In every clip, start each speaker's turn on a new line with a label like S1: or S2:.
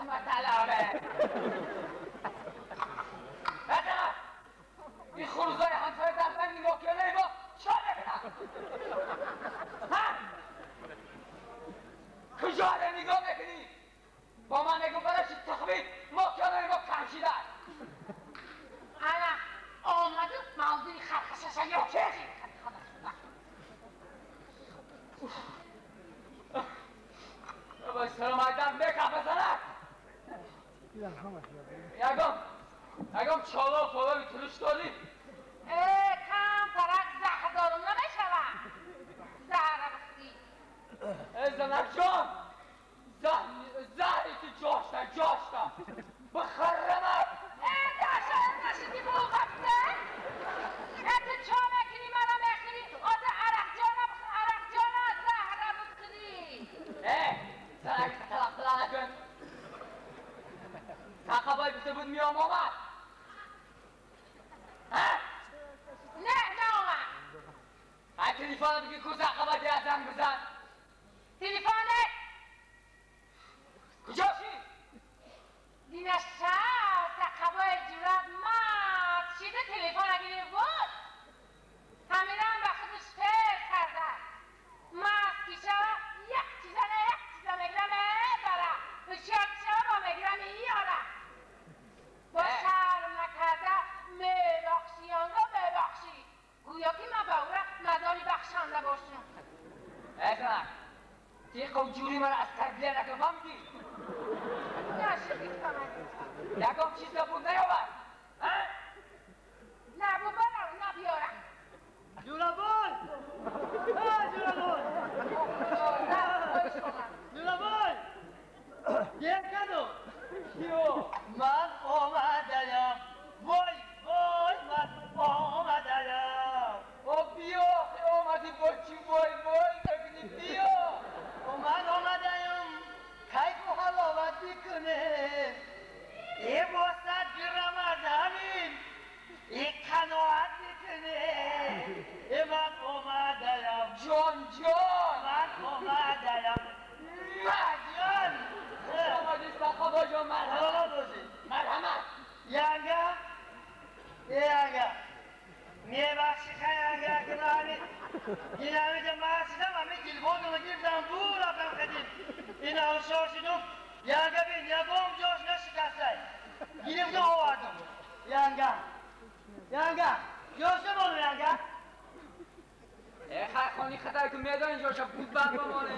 S1: قیمت علاوه. این خروزای همسایه در من نگاه کنه ما چه بکنم؟ ها؟ کجا رو نگاه میکنی؟ با من نگو برای چی تخمین ماکیانه ما کم شده.
S2: انا آمده موضوع خرخشش یا چه؟
S1: بابا سلام علیکم بکن بزنک. یکم چالا فالا تلوش داری؟
S2: کم فرق زهر دارم نمیشوم. زهر بخوری.
S1: ای زنک جان زهری تو جاشتم بخرمت.
S2: ای داشت نشدی موقفته؟ ای تو چا میکنی منو میخوری؟ آده عرق جانم عرق جانم زهر بخوری.
S1: ای زنک طلاق طلاق نکن. سقبای بسته بود میام آمد. ها؟
S2: نه نه آمد.
S1: های تلفن بگی کو سقبای دیگه زنگ بزن.
S2: تلفنت
S1: کجاشی؟
S2: دینه شب سقبای جورت مات شیده تلفن اگه بود همینم به خودش فکر کرده مست که شب یک چیزه نه یک چیزه میگیرم برم هوشیار شب با میگیرم یارم با شرم نکرده میبخشی آنگاه میبخشی گویا که من به او را مداری بخشنده باشم.
S1: ای زنک تیقم جوری من از تربیه نکن فهمیدی؟
S2: نشدی فهمیدی
S1: یکم چیز نبود نیاورد.
S2: نه ببرم نه بیارم.
S3: جورابان جورابان جورابان یک کدو کیو من آمدم وای وای من آمدم.
S1: او بیا آمدی با چی وای وای ببینی بیا.
S3: و من آمدم کیف و حلاوت میکنه ای باسد رمضانیم ای قناعت میکنه ای من آمدم
S1: جان جان
S3: من آمدم جان
S1: آمدی سقا جان مرحمت مرحمت.
S3: ینگه ینگه میبخشی خیلی که نامی این همه که من شدم همه تلفن رو گرفتم بور رفتم خدیم این همه شار شدم ینگه بین یکم جاش نشکسته گرفتم آوردم ینگه ینگه جاش نمانو ینگه.
S1: ای خانی خطر که میدانی جاش بود بند بمانه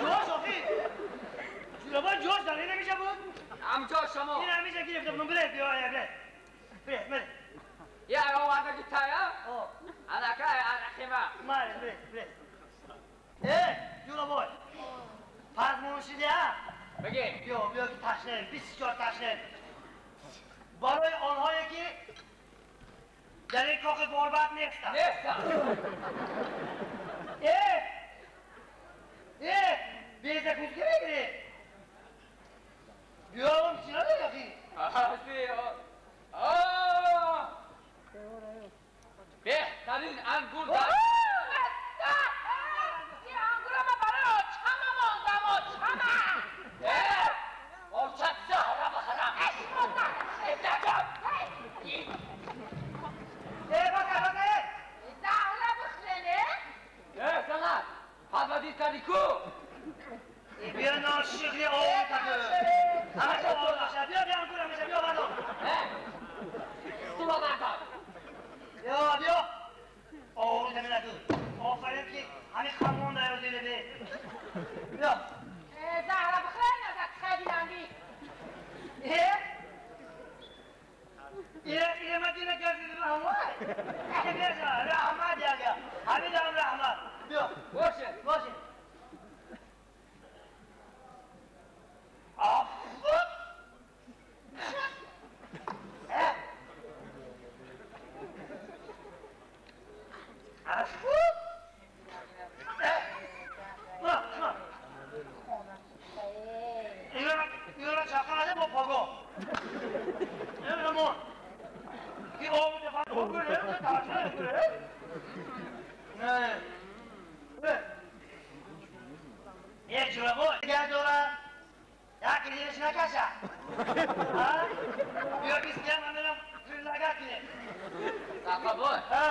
S3: جاش آخی جورابان جاش داره نمیشه بود
S1: هم جاش شما
S3: این همیشه گرفتم بله بیا بله بله بله
S1: یا آورده که تایا؟ انا که انا خیمه.
S3: مال بله بله. ای جورابان پزمون شده ها؟
S1: بگی.
S3: بیا بیا که تشنه 24 تشنه برای آنهایی که در این کاخ غربت نیستن.
S1: نیستن.
S3: ای ای بیزه کوزگی بگیری. بیا اون چی نداری آخی؟
S1: آه بهترین انگور در
S2: این انگور ما برای آچمه ماندم آچمه.
S1: آچت زهره بخرم. نکن.
S3: ای بکر بکر
S2: زهره بخرنه؟
S1: ای زنک پروردی کردی کو؟
S3: بیا ناشی Бия 20 грамм ҳаминам предлагать кунем.
S1: Сақабой.
S3: Ҳа.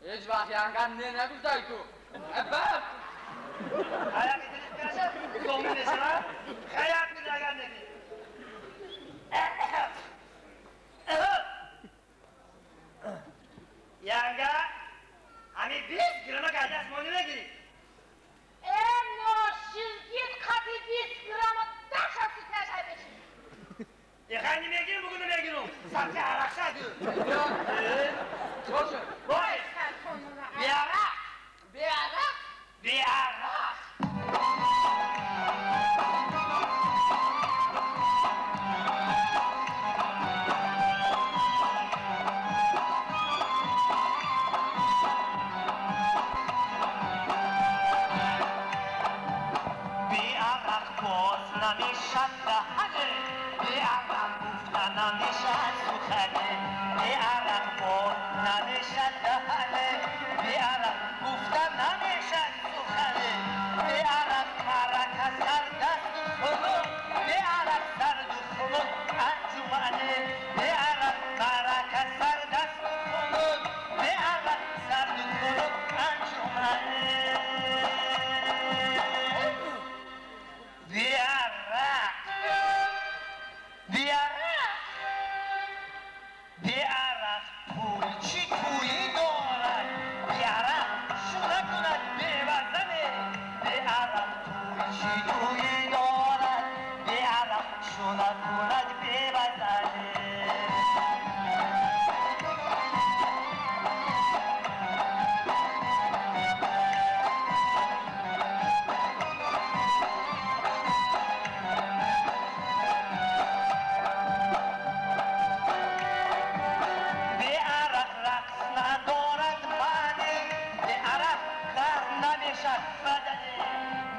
S1: Ҳеҷ вақт янга не нагуфтай ту. Баб.
S3: Аяқи дилит каша, сомӣ мешава. Хаят предлагать мекунем. Янга, ҳами 20 грамма ка даст мо намегирӣ.
S2: Э, ноширгит, қати 20 грамма даша сутнашай беши.
S3: Ихай намегирим, бугу намегирум. Сабти арақша ду.
S1: Боша.
S3: Бош. Биарақ.
S1: Биарақ.
S3: Биарақ. Биарақ боз намешад даҳане, биарақ гуфта намешад сухане, биарақ боз намешад даҳане, биарақ гуфта намешад сухане, биарақ марака сардасту хунук, биарақ сарду хунук анҷумане, биарақ марака сардасту хунук, биарақ сарду хунук анҷумане. Биарақ. Биарақ. Биарақ пул чӣ тӯйӣ дорад? Биарақ шӯ накунад бевазане. Биарақ тӯй чӣ тӯйӣ дорад? Биарақ шӯ накунад бевазане. Беарақ рақс надорад маъне, беарақ гарм намешад бадане,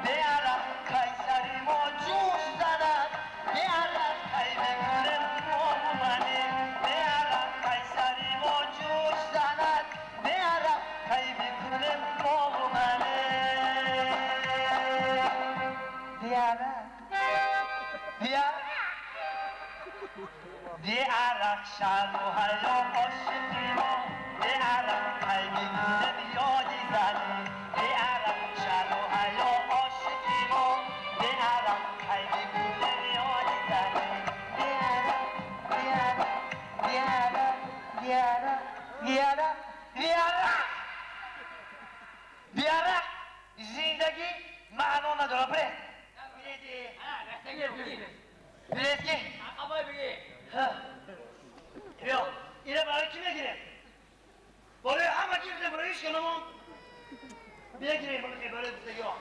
S3: беарақ кайсари мо ҷӯш занад, беарақ кай мекунем мову мане, беарақ кайсари мо ҷӯш занад, беарақ кай мекунем мову мане. Биарақ, биарақ. Биарақ шарму ҳаё ошиқи мо, биарақ кай мекунем ёди зане, биарақ шарму ҳаё ошиқи мо, биарақ кай мекунем ёди зане. Биарақ, биарақ, биарақ, биарақ, биарақ, биарақ. Биарақ зиндагӣ маъно надорад. Бре. Билет ки?
S1: Сақабой, бигӣ.
S3: Биё, ина барои кӣ мегирем? Барои ҳама гирифтем, барои ҳеч канамон. Бигирем, барои дустагиҳо.